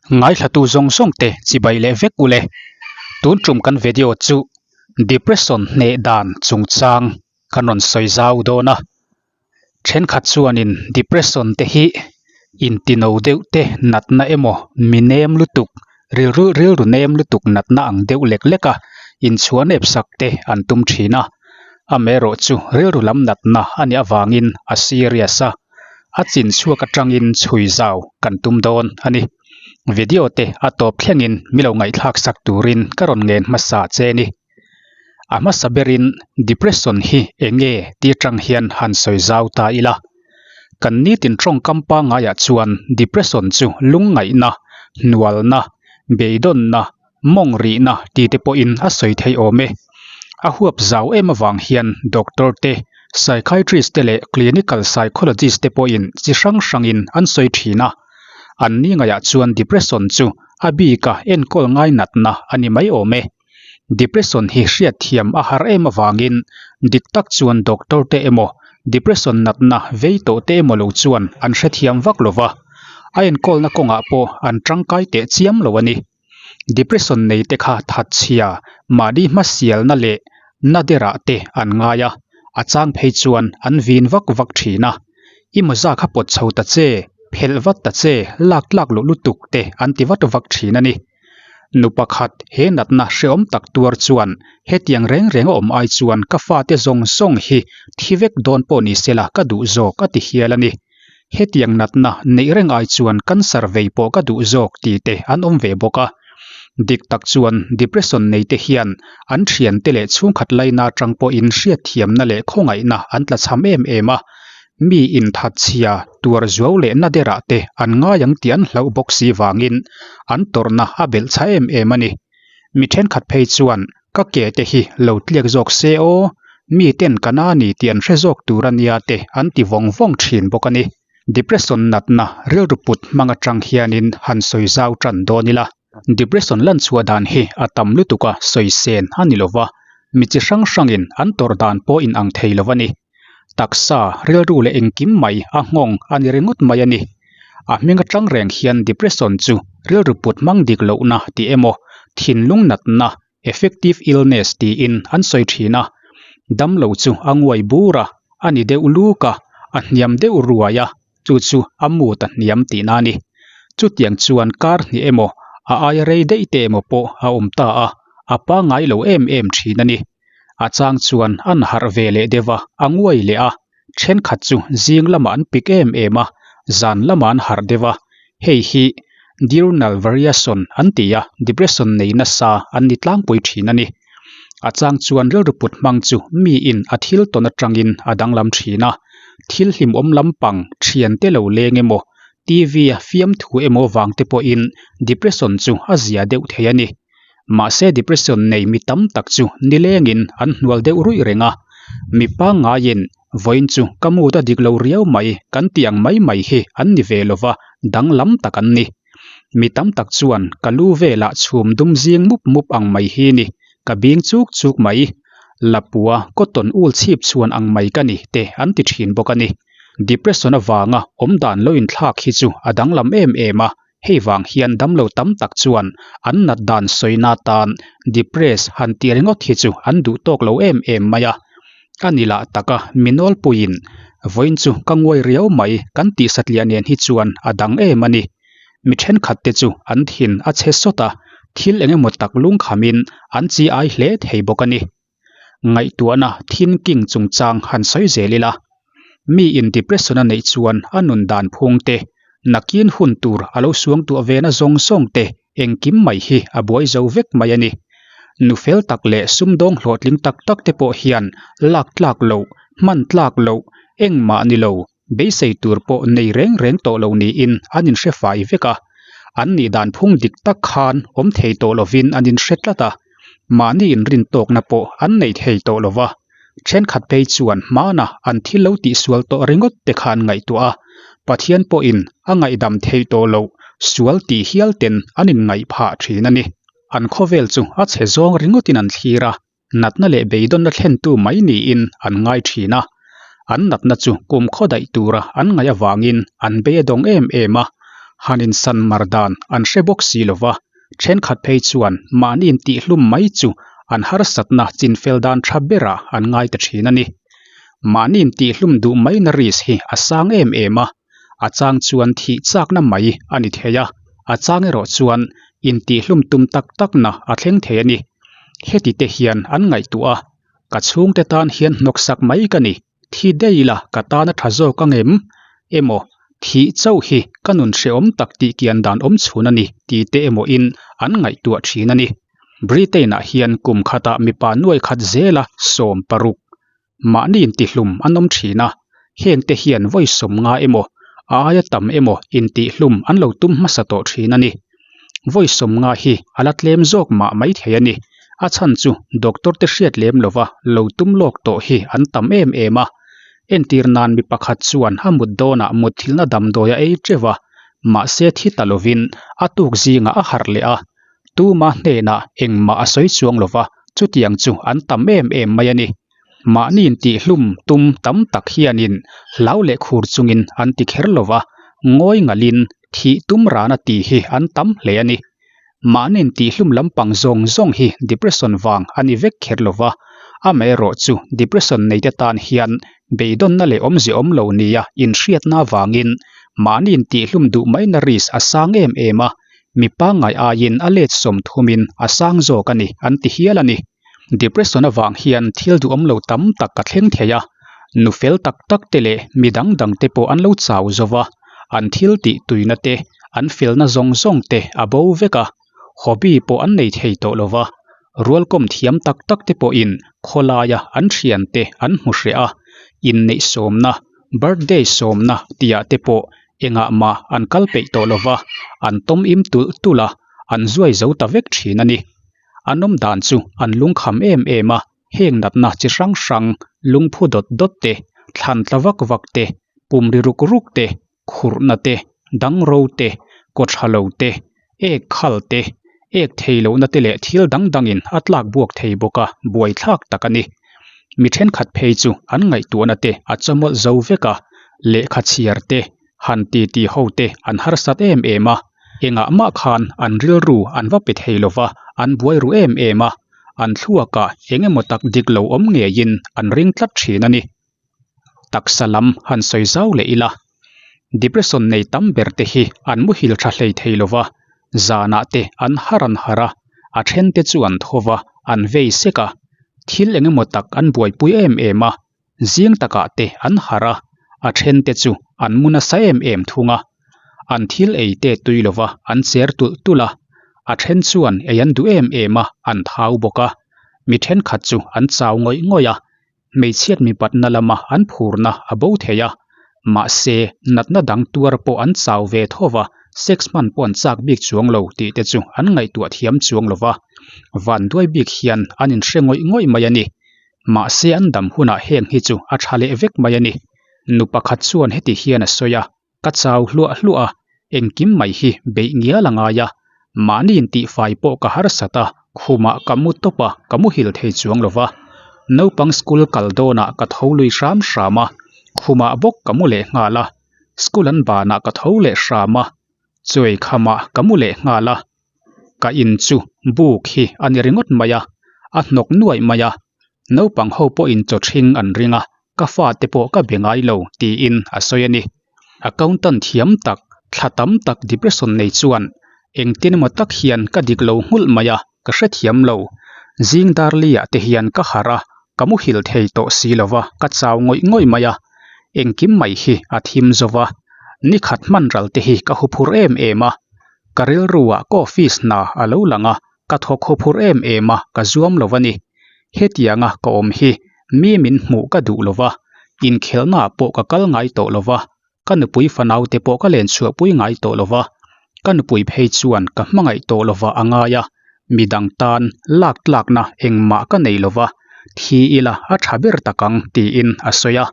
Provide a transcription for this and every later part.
Ngaithlatu zawng zawng te chibai leh vek ule. Tun tum kan video chu depression hneh dan chungchang kan rawn sawi zau dawn a. Thenkhat chuanin depression te hi intino deuh te natna emaw mi nem lutuk rilru rilru nem lutuk natna ang deuh lek lek a inchhuah nep sak te an tum thin a. Amaherawh chu rilru lam natna a nih avangin a serious a. A chin chhuak atangin chhui zau kan tum dawn a ni. Video te a tawp thlengin mi lo ngaihthlak sak turin ka rawn ngen hmasa che ni. A hmasa berin depression hi eng nge ti atang hian han sawi zau ta ila. Kan nitin tawngkam pangaiah chuan depression chu lungngaihna, hnualna, beidawnna, mawng rihna ti te pawhin a sawi theih awm e. A huap zau em avang hian doctor te, psychiatrist te leh clinical psychologist te pawhin chi hrang hrangin an sawi thin a. An ni ngaiah chuan depression chu a bika enkawl ngai natna a ni mai awm e. Depression hi hriatthiam a har em avangin dik tak chuan doctor te emaw depression natna vei tawh te emaw lo chuan an hrethiam vak lo va, a enkawlna kawngah pawh an tangkai teh chiam lo a ni. Depression nei te kha thatchhia mahni hmasialna leh na derah te an ngai a, a chang phei chuan an vin vak vak thin a. I mawza kha pawt chho ta che, phelh vat ta che, lak tlak loh lutuk te an ti vat vak thin a ni. Nu pakhat he natna hrehawm tak tuar chuan hetiang reng reng a awm ai chuan ka fate zawng zawng hi thi vek dawn pawh ni sela ka duh zawk a ti hial a ni. Hetiang natna neih reng ai chuan cancer vei pawh ka duh zawk ti te an awm ve bawk a. Dik tak chuan depression nei te hian an thiante leh chhungkhat laina atang pawhin hriatthiamna leh khawngaihna an tlachham em em a. Mi inthatchhia tuar zuau leh na derah te an ngai ang tih an hlauh bawk si vangin an tawrhna a belh chha em em a ni. Mi thenkhat phei chuan ka ke te hi lo tliak zawk se aw, mi ten ka na ni tih an hre zawk tur a nia te an ti vawng vawng thin bawk a ni. Depression natna rilru put hmang atang hianin han sawi zau tan dawn ila. Depression lan chhuah dan hi a tam lutuk a sawi sen a ni lova, mi chi hrang hrangin an tawrh dan pawh inang thei lo a ni. Taksa, rilru leh engkim mai a nghawng a ni ringawt mai a ni. A hming atang reng hian depression chu rilru put hmang dik lohna tih emaw, thinlung natna, affective illness, tiin an sawi thin a. Damlo chu a nguai bur a, a ni deuh luk a, a hniam deuh ruai a, chu chu a mood a hniam tihna a ni. Chutiang chuan kar hnih emaw, a aia rei daih te emaw pawh a awm ta a, a pangngai lo em em thin a ni. A chang chuan an harh ve leh deuh a, a nguai leh a, thenkhat chu zing lamah an pik em em a, zan lamah an harh deuh a, hei hi diurnal variation an ti a, depression nei nasa an ni tlangpui thin a ni. A chang chuan rilru put hmang chu miin a thil tawn atangin a danglam thin a, thil hlimawm lampang thiante lo leng emaw, TV a fiamthu emaw vang te pawhin depression chu a zia deuh thei a ni. Mahse depression nei mi tam tak chu nilengin an hnual deuh ruih reng a, mi pangngaiin vawiin chu ka mood a dik lo riau mai kan tih ang mai mai hi an ni ve lova danglam tak an ni. Mi tam tak chuan ka lu velah chhum dum zing mup mup ang mai hi ni, ka bing chuk chuk mai, lapua cotton ul chhip chhuan ang mai ka ni te an ti thin bawk a ni. Depression avanga awmdan lo inthlak hi chu a danglam em em a, Hei vang hian damlo tam tak chuan an nat dan sawina tan depress han tih ringawt hi chu an duh tawk lo em em mai a. A ni lah taka mi nawlpuiin vawiin chu ka nguai riau mai kan tih satliah nen hi chuan a dang em a ni. Mi thenkhat te chu an thin a chhe sawt a, thil eng emaw tak lungkhamin an chi ai hle thei bawk a ni. Ngaihtuahna thinking chungchang han sawi zel ila, mi in depression a neih chuan a nun dan phung te, nakin hun tur a lo suang tuah ve na zawng zawng te engkim mai hi a buai zo vek mai a ni. Nu fel tak leh sumdawng hlawhtling tak tak te pawh hian lak tlak loh, hman tlak loh, engmah ni lo, beisei tur pawh nei reng reng tawh lo niin an inhre fai vek a, an nih dan phung dik tak khan awm thei tawh lovin an inhre tlat a, mahni inrin tawkna pawh an nei thei tawh lo va, thenkhat phei chuan hmana an thil lo tihsual tawh ringawt te khan ngaihtuah a, Pathian pawhin a ngaihdam thei tawh loh sual tih hial ten an inngaih phah thin a ni. An khawvel chu a chhe zawng ringawtin an thlir a, Natna leh beidawnna thlentu mai niin an ngai thin a, an natna chu kum khaw daih tura an ngaih avangin an bei a dawng em em a. han insan mar dan an hre bawk si lo va, thenkhat phei chuan mahni intihhlum mai chu an harsatna chinfel dan tha berah an ngai ta thin a ni. Mahni intihhlum duh maina risk hi a sang em em a, a chang chuan thih chakna mai a ni thei a, a chang erawh chuan intihhlum tum tak takna a thleng thei a ni. Heti te hian an ngaihtuah a, ka chhungte tan hian hnawksak mai ka ni. Thi daih ila ka tan a tha zawk ang em? Emaw, thih chauh hi ka nun hrehawm tak tih kian dan awm chhun a ni ti te emaw in an ngaihtuah thin a ni. Britain ah hian kum khatah mipa nuai khat zela 16 mahni intihlum an awm thin a, heng te hian vawi 50 emaw a aia tam emaw intihlum an lo tum hmasa tawh thin a ni. Vawi 50 hi a la tlem zawk mah mai thei a ni. A chhan chu doctor te hriat lem lova lo tum lawk tawh hi an tam em em a. Entir nan mi pakhat chuan a mut dawnah mutthilhna damdawi a ei teuh a, mahse thi ta lovin a tuk zingah a harh leh a. Tuma hnenah engmah a sawi chuang lova, chutiang chu an tam em em mai a ni. Mahni intihhlum tum tam tak hianin hlau leh khur chungin an ti kher lova, ngawi ngalhin thih tum rana ti hi an tam hle a ni. Mahni intihhlum lampang zawng zawng hi depression vang a ni vek kher lova, amaherawh chu depression neite tan hian beidawnna leh awmze awm lo nia inhriatna avangin mahni intihhlum duh maina risk a sang em em a, mi pangngai aiin a let 30 in a sang zawk a ni an ti hial a ni. Depression avang hian thil duhawm lo tam tak ka thleng thei a, nu fel tak tak te leh mi dang dang te pawh an lo chau zo va, an thil tih tuina te, an felna zawng zawng te a bo vek a, hobby pawh an nei thei tawh lo va, rualkawm thiam tak tak te pawhin khawlaia an thian te an hmu hreh a, inneih sawmna, birthday sawmna tihah te pawh engah mah an kal peih tawh lo va, an tawm im tulh tulh a, an zuai zo ta vek thin a ni. An awm dan chu an lungkham em em a, heng natna chi hrang hrang, lungphu dawt dawt te, thlan tla vak vak te, pum ri ruk ruk te, khurhna te, dangro te, kaw tha lo te, ek khal te, ek thei lohna te leh thil dang dangin a tlak buak thei bawk a, buaithlak tak a ni. Mi thenkhat phei chu an ngaihtuahna te a chawmawlh zo vek a, lehkha chhiar te, han ti ti ho te an harsat em em a, engah mah khan an rilru an va pe thei lo va, an buai ru em em a, an thluakah eng emaw tak dik lo awm ngeiin an ring tlat thin a ni. Taksa lam han sawi zau leh ila, depression nei tam ber te hi an muhil tha hlei thei lo va, zanah te an har an har a, a then te chu an tho va, an vei sek a, thil eng emaw tak an buaipui em em a, Zing takah te an harh a, a then te chu an mu nasa em em thung a. An thil ei te tui lova an cher tulh tulh a, a then chuan ei an duh em em a, an thau bawk a. Mi thenkhat chu an chau ngawih ngawih a, hmeichhiat mipatna lama an phurna a bo thei a. Mahse, natna dang tuar pawh an chau ve tho va, sex hman pawh an chak bik chuang lo tih te chu an ngaihtuah thiam chuang lo va. Vanduai bik hian an inhre ngawih ngawih mai a ni. Mahse an dam hunah heng hi chu a tha leh vek mai a ni. Nu pakhat chuan heti hian a sawi a, Ka chau hluah hluah a, engkim mai hi beih ngial a ngai a. Mahni intihfai pawh ka harsat a, khumah ka mu tawp a, ka muhil thei chuang lo va. Naupang school kal dawnah ka tho lui hram hram a, khumah bawk ka mu leh nghal a. School an banah ka tho leh hram a, chuei khamah ka mu leh nghal a. Ka in chu buk hi a ni ringawt mai a, a hnawk nuaih mai a, naupang ho pawhin chaw ṭhing an ring a, ka fate pawh ka be ngai lo tiin a sawi a ni. Accountant thiam tak, thla tam tak depression nei chuan engtin emaw tak hian ka dik lo nghulh mai a, ka hrethiam lo. Zing darli-ah te hian ka harh a, ka muhil thei tawh si lo va, ka chau ngawih ngawih mai a, engkim mai hi a thim zo va, nikhat hman ral te hi ka huphur em em a, Ka rilruah ka office hna a lo lang a, ka thawk huphur em em a, ka zuam lo a ni. Hetianga ka awm hi mi min hmuh ka duh lo va, inkhelhnaah pawh ka kal ngai tawh lo va, ka nupui fanaute pawh ka len chhuahpui ngai tawh lo va, ka nupui phei chuan ka hmangaih tawh lo va a ngai a, midang tan lak tlakna engmah ka nei lo va, thi ila a tha ber tak ang tiin a sawi a.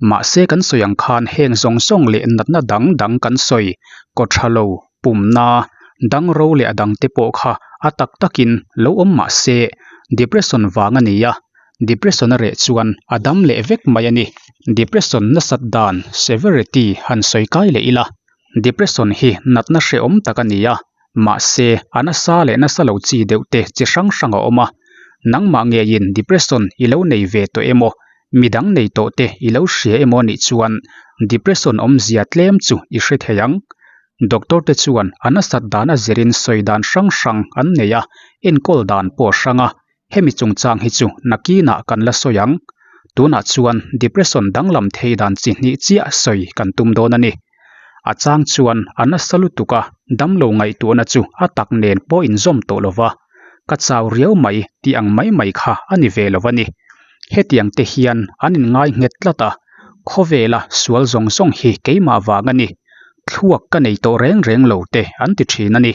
Mahse kan sawi ang khan heng zawng zawng leh natna dang dang kan sawi, kaw tha lo, pumna, dang ro leh a dang te pawh kha a tak takin lo awm mahse depression vang a ni a, depression a reh chuan a dam leh vek mai a ni. Depression nasat dan, severity, han sawi kai leh ila. Depression hi natna hrehawm tak a ni a, mahse a nasa leh nasa lo chi deuh te chi hrang hrang a awm a. Nangmah ngeiin depression i lo nei ve tawh emaw, midang nei tawh te i lo hria emaw anih chuan depression awmzia tlem chu i hre thei ang. Doctor te chuan a nasat dan a zirin sawi dan hrang hrang an nei a, enkawl dan pawh a hrang a, Hemi chungchang hi chu nakinah kan la sawi ang. Tunah chuan depression danglam thei dan chi hnih chiah sawi kan tum dawn a ni. A chang chuan a nasa lutuk a, damlo ngaihtuahna chu a tak nen pawh inzawm tawh lo va, ka chau riau mai tih ang mai mai kha a ni ve lo a ni. Hetiang te hian an inngai nghet tlat a, khawvela sual zawng zawng hi keimah vang a ni, thluak ka nei tawh reng reng lo te an ti thin a ni.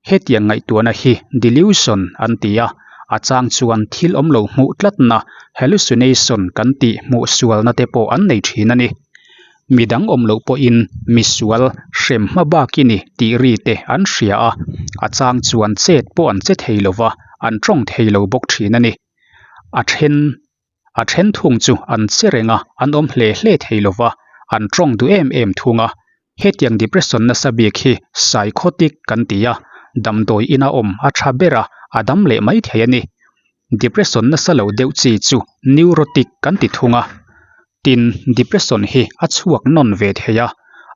Hetiang ngaihtuahna hi delusion an ti a, a chang chuan thil awm lo hmuh tlatna, hallucination, kan tih hmuh sualna te pawh an nei thin a ni. Midang awm loh pawhin misual hrem hma bak i ni tih ri te an hria a, a chang chuan chet pawh an che thei lo va, an tawng thei lo bawk thin a ni. A then A then thung chu an che reng a, an awm hle hle thei lo va, an tawng duh em em thung a. Hetiang depression nasa bik hi psychotic kan ti a, damdawi ina awm a tha ber a, a dam leh mai thei a ni. Depression nasa lo deuh chi chu neurotic kan ti thung a. Tin, depression hi a chhuak nawn ve thei a,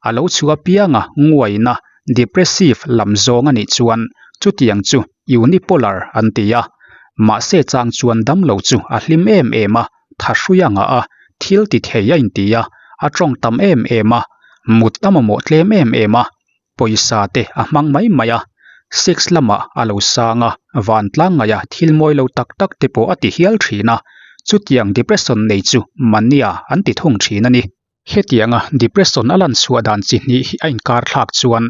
a lo chhuah apianga nguaina depressive lam zawng a nih chuan chutiang chu unipolar an ti a. Mahse chang chuan damlo chu a hlim em em a, thahrui a ngah a, thil ti thei a inti a, a tawng tam em em a, mut a mamawh tlem em em a, pawisa te a hmang mai mai a, sex lamah a lo sang a, vantlang ngaih a thil mawi lo tak tak te pawh a ti hial thin a, chutiang depression nei chu mania an ti thung thin a ni. Hetianga depression a lan chhuah dan chi hnih hi a inkar thlak chuan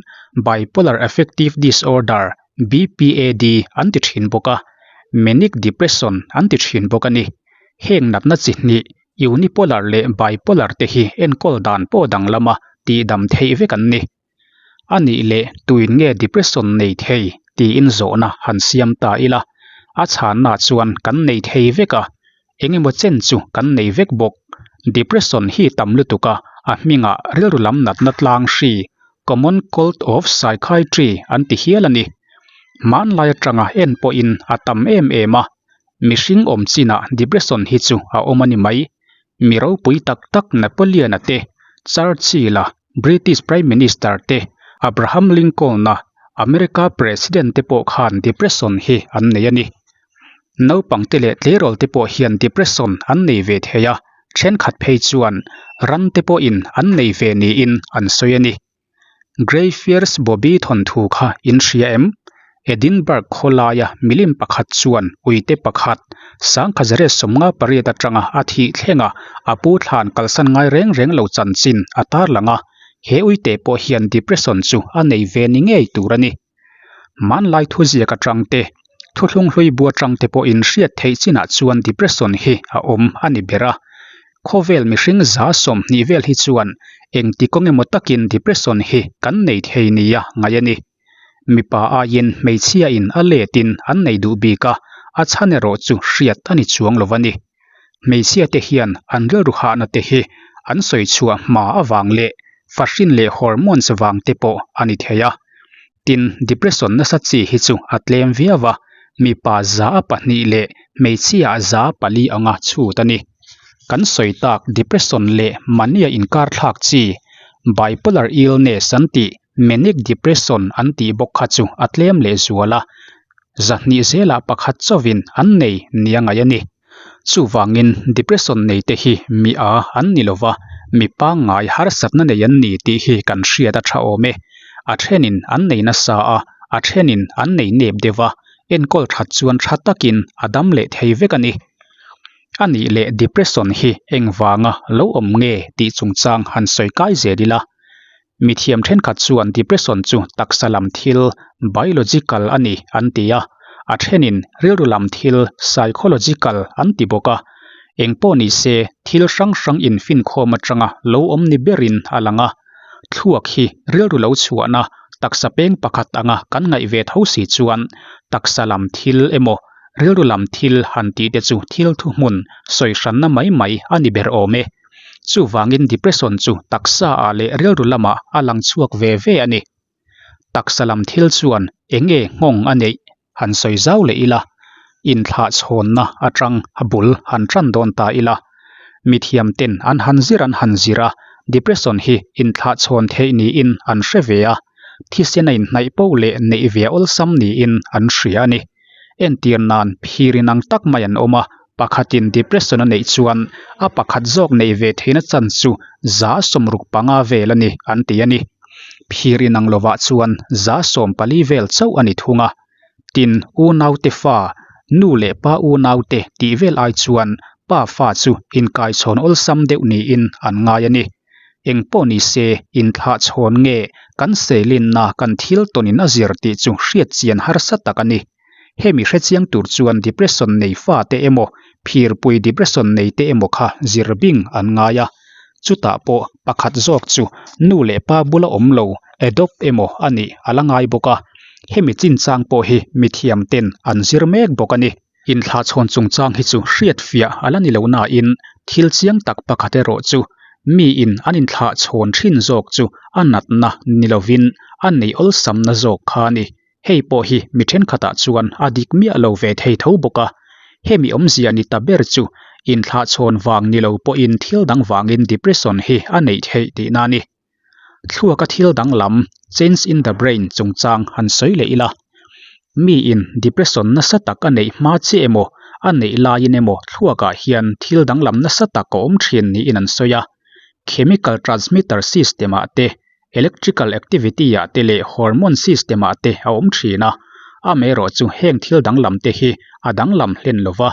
bipolar affective disorder, BPAD, an ti thin bawk a, manic depression an ti thin bawk a ni. Heng natna chi hnih Unipolar leh bipolar te hi enkawl dan pawh danglam a tihdam theih vek an ni. A nih leh tuin nge depression nei thei tiin zawhna han siam ta ila, a chhanna chuan kan nei thei vek a, engemaw chen chu kan nei vek bawk. Depression hi tam lutuk a, a hmingah rilru lam natna tlang hri, common cold of psychiatry, an ti hial a ni. Hmanlai atanga en pawhin a tam em em a, Mihring awm chinah depression hi chu a awm a ni mai. Mi ropui tak tak Napoleon-a te, Churchill-a, British Prime Minister te, Abraham Lincoln-a, America President te pawh khan depression hi an nei a ni. Naupang te leh tleirawl te pawh hian depression an nei ve thei a, thenkhat phei chuan ran te pawhin an nei ve niin an sawi a ni. Greyfriars Bobby thawnthu kha in hria em? Edinburgh khawlaia milim pakhat chuan uite pakhat, Sangkhazares 58 atanga a thih thlenga a pu thlan kalsan ngai reng reng lo chanchin a tarlang a, he uite pawh hian depression chu a nei ve ni ngei tur a ni. Hmanlai thuziak atang te, thuthlung hlui bu atang te pawhin hriat theih chinah chuan depression hi a awm a ni ber a. Khawvel mihring 20 vel hi chuan engti kawng emaw takin depression hi kan nei thei nia ngaih a ni. Mipa aiin hmeichhiain a letin an nei duh bik a, a chhan erawh chu hriat a ni chuang lo a ni. Hmeichhia te hian an rilru hahna te hi an sawi chhuah hma avang leh fahrin leh hormones vang te pawh a ni thei a. Tin, depression nasa chi hi chu a tlem viau a, mipa 2% leh hmeichhia 4% anga chhut a ni. Kan sawi tak depression leh mania inkar thlak chi, bipolar illness an tih, manic depression an tih bawk kha chu a tlem leh zual a, 200 zelah pakhat chauhin an nei nia ngaih a ni. Chuvangin depression nei te hi mi a an ni lova, mi pangngai harsatna nei an ni tih hi kan hriat a tha awm e. A thenin an nei nasa a, a thenin an nei nep deuh a, enkawl that chuan tha takin a dam leh thei vek a ni. A nih leh depression hi engvanga lo awm nge tih chungchang han sawi kai zel ila. Mithiam thenkhat chuan depression chu taksa lam thil, biological, a ni an ti a, a thenin rilru lam thil, psychological, an ti bawk a. Engpawh ni se, thil hrang hrang infinkhawm atanga lo awm ni berin a lang a. Thluak hi rilru lo chhuahna taksa peng pakhat anga kan ngaih ve tho si chuan taksa lam thil emaw rilru lam thil han tih te chu thil thuhmun sawi hranna mai mai a ni ber awm e. Chuvangin depression chu taksa ah leh rilru lamah a lang chhuak ve ve a ni. Taksa lam thil chuan enge nghawng a neih han sawi zau leh ila, inthlahchhawnna atang a bul han tan dawn ta ila. Mithiam ten an han zir an han zir a, depression hi inthlahchhawn theih niin an hre ve a, thisen a inhnaih poh leh neih ve awlsam niin an hria a ni. Entir nan phir inang tak mai an awm a, pakhatin depression a neih chuan a pakhat zawk neih ve theihna chance chu 65% vel a ni an ti a ni. Phir inang lovah chuan 14% vel chauh a ni thung a. Tin, unaute fa, nu leh pa unaute tih vel ai chuan pa fa chu inkaichhawn awlsam deuh niin an ngai a ni. Eng pawh ni se, inthlahchhawn nge kan seilinna kan thil tawnin a zir tih chu hriat chian harsa tak a ni. Hemi hrechiang tur chuan depression nei fate emaw, phirpui depression nei te emaw kha zir bing an ngai a. Chutah pawh pakhat zawk chu nu leh pa bula awm lo, adopt emaw a nih a la ngai bawk a. Hemi chinchang pawh hi mithiam ten an zir mek bawk a ni. Inthlahchhawn chungchang hi chu hriatfiah a la ni lo nain thil chiang tak pakhat erawh chu miin an inthlahchhawn thin zawk chu a natna ni lovin a neih awlsamna zawk kha a ni. Hei pawh hi mi thenkhatah chuan a dik miah lo ve thei tho bawk a. Hemi awmzia ni ta ber chu inthlahchhawn vang ni lo pawhin thil dang vangin depression hi a neih theih tihna a ni. Thluaka thil danglam, change in the brain, chungchang han sawi leh ila. Miin depression nasa tak a neih hma chiah emaw, a neih laiin emaw thluakah hian thil danglam nasa tak a awm thin niin an sawi a. Chemical transmitter system-ah te, electrical activity-ah te leh hormone system-ah te a awm thin a. Amaherawh chu heng thil danglam te hi a danglam hlen lova,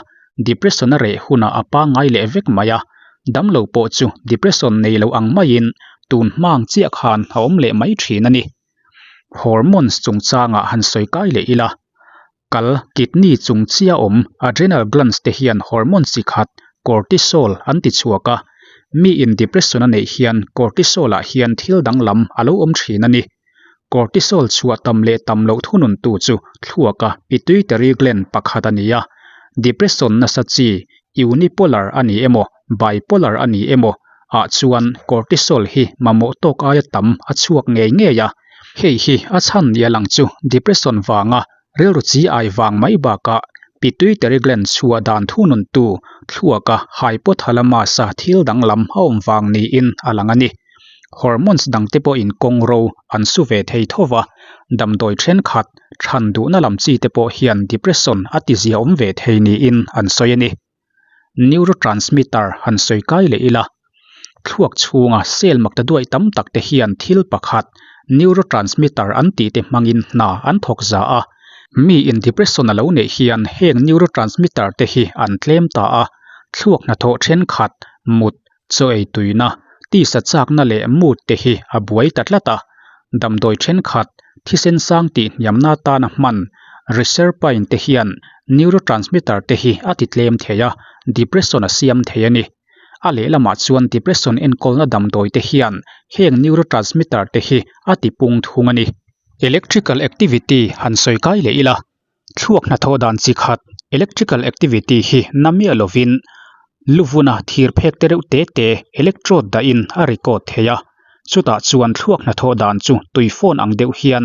depression a reh hunah a pangngai leh vek mai a. Damlo pawh chu depression nei lo ang maiin tun hmang chiah khan a awm leh mai thin a ni. Hormones chungchangah han sawi kai leh ila, kal, kidney chung chiah awm adrenal glands te hian hormone chi khat cortisol an ti chhuak a, miin depression a neih hian cortisol ah hian thil danglam a lo awm thin a ni. Cortisol chhuah tam leh tam loh thununtu chu thluaka pituitary gland pakhat a ni a, depression nasa chi unipolar a ni emaw bipolar a ni emaw ah chuan cortisol hi mamawh tawk aia tam a chhuak ngei ngei a, hei hi a chhan nia lang chu depression vanga rilru chi ai vang mai bakah pituitary gland chhuah dan thununtu thluaka hypothalamus-a thil danglam a awm vang niin a lang a ni. Hormones dangte pawhin kawng ro an su ve thei tho va, damdawi thenkhat than duhna lam chi te pawh hian depression a tizia awm ve thei niin an sawi a ni. Neurotransmitter han sawi kai leh ila, thluak chhunga cell makta duai tam tak te hian thil pakhat neurotransmitter an tih te hmangin hna an thawk za a. Miin depression a lo neih hian heng neurotransmitter te hi an tlem ta a, thluak hnathawh thenkhat, mut, chaw ei tuina, tisa chakna leh mood te hi a buai ta tlat a. Damdawi thenkhat, thisen sang tih hniamna atana hman, reserpine te hian neurotransmitter te hi a ti tlem thei a, depression a siam thei a ni. A lehlamah chuan depression enkawlna damdawi te hian heng neurotransmitter te hi a ti pung thung a ni. Electrical activity han sawi kai leh ila, Thluak hnathawh dan chi khat, electrical activity, hi na miah lovin luvuna thir phek te reuh te te, electrode, dahin a record thei a. Chutah chuan thluak hnathawh dan chu tui phone ang deuh hian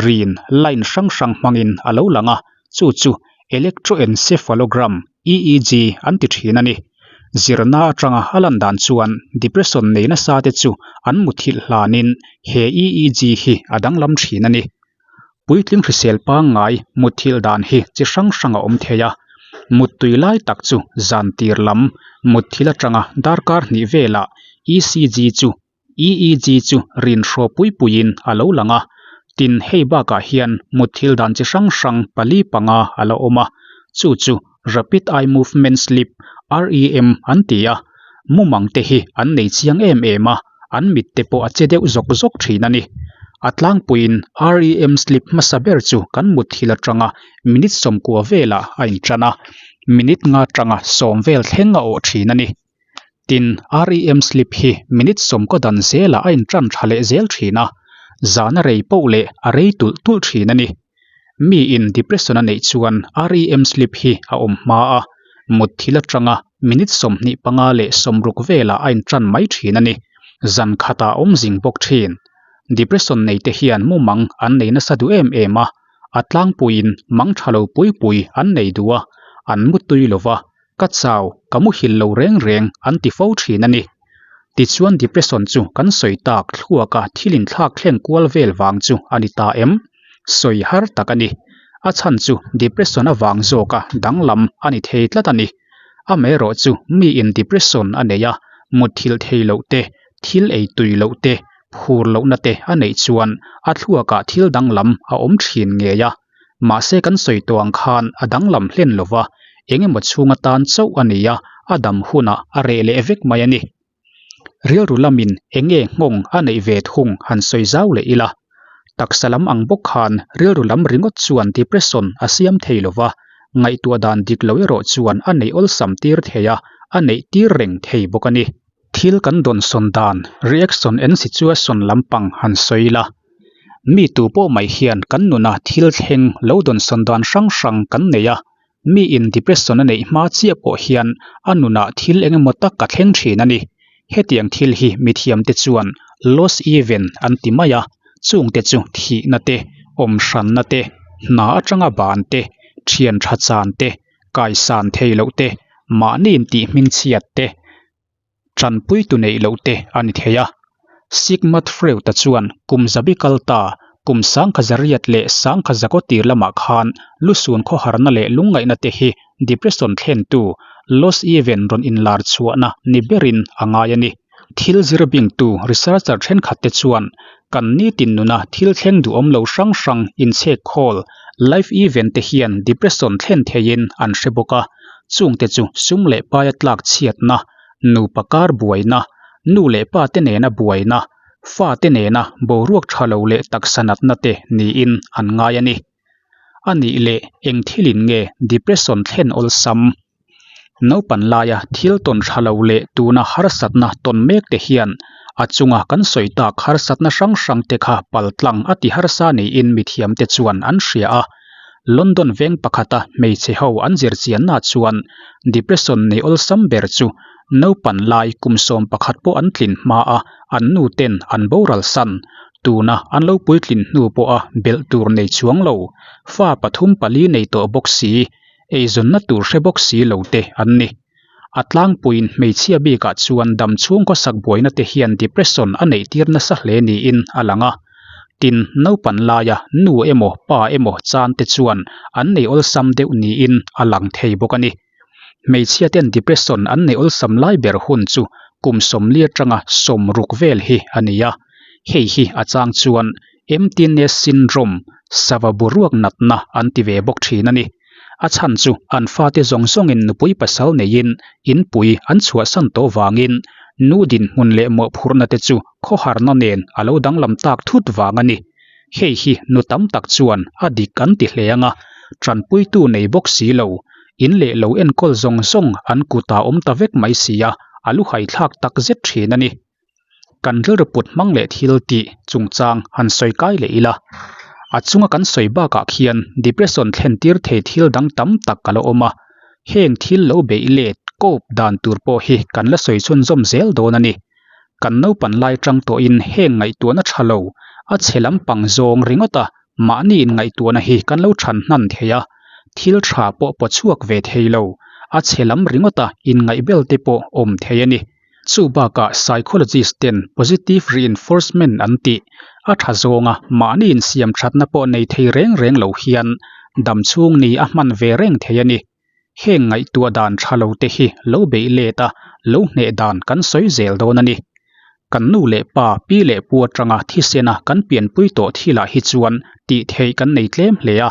rin, line, hrang hrang hmangin a lo lang a, chu chu electroencephalogram, EEG, an ti thin a ni. Zirna atanga a lan dan chuan depression nei nasa te chu an muthilh hlanin he EEG hi a danglam thin a ni. Puitling hrisel pangngai mutthilh dan hi chi hrang hrang a awm thei a, muttui lai tak chu zan tir lam mutthilh atanga darkar hnih velah ECG chu EEG chu rin hraw pui puiin a lo lang a, tin hei bakah hian mutthilh dan chi hrang hrang pali panga a la awm a, chu chu Rapid Eye Movement Sleep, REM, an ti a, mumang te hi an nei chiang em em a, an mit te pawh a che deuh zawk zawk thin a ni. A tlangpuiin REM sleep hmasa ber chu kan mutthil atanga minute 90 velah a intan a, minute nga atanga 10 vel thleng a awh thin a ni. Tin, REM sleep hi minute 10 dan zelah a intan tha leh zel thin a, zan a rei poh leh a rei tulh tulh thin a ni. Miin depression a neih chuan REM sleep hi a awm hma a. Mutthil atanga minute 25 leh 60 velah a intan mai thin a ni. Zan khatah a awm zing bawk thin. Depression nei te hian mumang an nei nasa duh em em a, a tlangpuiin mang tha lo pui pui an nei duh a, an mutui lo va, ka chau, ka muhil lo reng reng an ti fo thin a ni. Tichuan depression chu kan sawi tak thluaka thil inthlak thleng kual vel vang chu a ni ta em? Sawi har tak a ni. A chhan chu depression avang zawka danglam a ni thei tlat a ni. Amaherawh chu miin depression a nei a, mutthilh thei loh te, thil ei tui loh te, phur lohna te a neih chuan a thluakah thil danglam a awm thin ngei a. Mahse kan sawi tawh ang khan a danglam hlen lo va, eng emaw chhung atan chauh a ni a, a dam hunah a reh leh vek mai a ni. Rilru lamin eng nge nghawng a neih ve thung han sawi zau leh ila. Taksa lam ang bawk khan rilru lam ringawt chuan depression a siam thei lo va, ngaihtuah dan dik lo erawh chuan a neih awlsam tir thei a, a neih tir reng thei bawk a ni. Thil kan dawnsawn dan, reaction and situation lampang han sawi ila. Mi tu pawh mai hian kan nuna thil thleng lo dawnsawn dan hrang hrang kan nei a, miin depression a neih hma chiah pawh hian a nunah thil eng emaw tak a thleng thin a ni. Hetiang thil hi mithiamte chuan loss event an ti mai a, chungte chu thihna te, awm hranna te, hna atanga ban te, thian tha chan te, kaisan thei loh te, mahni intih hmingchhiat te, Tanpuitu neih loh te a ni thei a. Sigmund Freud-a chuan kum zabi kal ta, kum sangkha zariat leh sangkha zakaw tir lamah khan lusun khawharna leh lungngaihna te hi depression thlentu loss event rawn inlar chhuahna ni berin a ngai a ni. Thil zir bingtu researcher thenkhat te chuan kan nitin nuna thil thleng duhawm lo hrang hrang inchhek khawl, life event te hian depression thlen theiin an hre bawk a. Chungte chu sum leh paia tlak chhiatna, nupa kar buaina, nu leh pa te nena buaina, fa te nena boruak tha lo leh taksa natna te niin an ngai a ni. A nih leh eng thilin nge depression thlen awlsam? Naupan laia thil tawn tha lo leh tuna harsatna tawn mek te hian a chunga kan sawi tak harsatna hrang hrang te kha paltlang a ti harsa niin mithiamte chuan an hria a. London veng pakhata hmeichhe ho an zirchianna chuan depression nei awlsam ber chu naupan lai kum 11 pawh an tlin hma a, an nu ten an boral san. Tuna an lo puitlin hnu pawha belh tur nei chuang lo, fa pathum pali nei tawh bawk si, eizawnna tur hre bawk si lo te an ni. A tlangpuiin hmeichhia bikah chuan dam chhung khawsak buaina te hian depression a neih tir nasa hle niin a lang a. Tin, naupan laia nu emaw pa emaw chan te chuan an nei awlsam deuh niin a lang thei bawk a ni. Hmeichhia ten depression an nei awlsam lai ber hun chu kum 40 atanga 60 vel hi a ni a. Hei hi a chang chuan empty nest syndrome, sava boruak natna an ti ve bawk thin a ni. A chhan chu an fate zawng zawngin nupui pasal neiin inpui an chhuahsan tawh vangin nu dinhmun leh mawhphurhna te chu khawharna nen a lo danglam tak thut vang a ni. Hei hi nu tam tak chuan a dik an ti hle ang a, tanpuitu nei bawk si lo, in leh lo enkawl zawng zawng an kutah awm ta vek mai si a, a luhai thlak tak zet thin a ni. Kan rilru put hmang leh thil tih chungchang han sawi kai leh ila. A chunga kan sawi bakah khian depression thlen tir thei thil dang tam tak a la awm a, heng thil lo beih let, cope, dan tur pawh hi kan la sawi chhunzawm zel dawn a ni. Kan naupan lai tang tawhin heng ngaihtuahna tha lo, a chhe lampang zawng ringawt a, mahni inngaihtuahna hi kan lo than hnan thei a, thil tha pawh paw chhuak ve thei lo, a chhe lam ringawt a inngaihbel te pawh awm thei a ni. Chu bakah psychologist ten positive reinforcement an tih, a tha zawnga mahni insiam thatna pawh nei thei reng reng lo hian dam chhung ni a hman ve reng thei a ni. Heng ngaihtuah dan tha lo te hi lo beih let a, lo hneh dan kan sawi zel dawn a ni. Kan nu leh pa, pi leh pu atanga thisena kan pianpui tawh thilah hi chuan tih theih kan nei tlem hle a.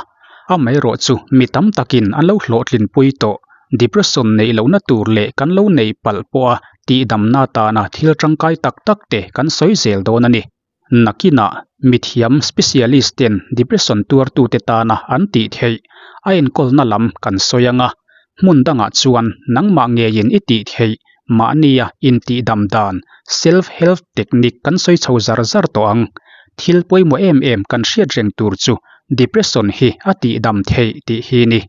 Amaherawh chu mi tam takin an lo hlawhtlinpui tawh. Depression neih lohna tur leh kan lo neih palh pawha tihdamna atana thil tangkai tak tak te kan sawi zel dawn a ni. Nakinah mithiam specialist ten depression tuartute tana an tih theih a enkawlna lam kan sawi ang a, hmun dangah chuan nangmah ngeiin i tih theih mahnia intihdam dan self help technique kan sawi chho zar zar tawh ang. Thil pawimawh em em kan hriat reng tur chu depression hi a tihdam theih tih hi ni.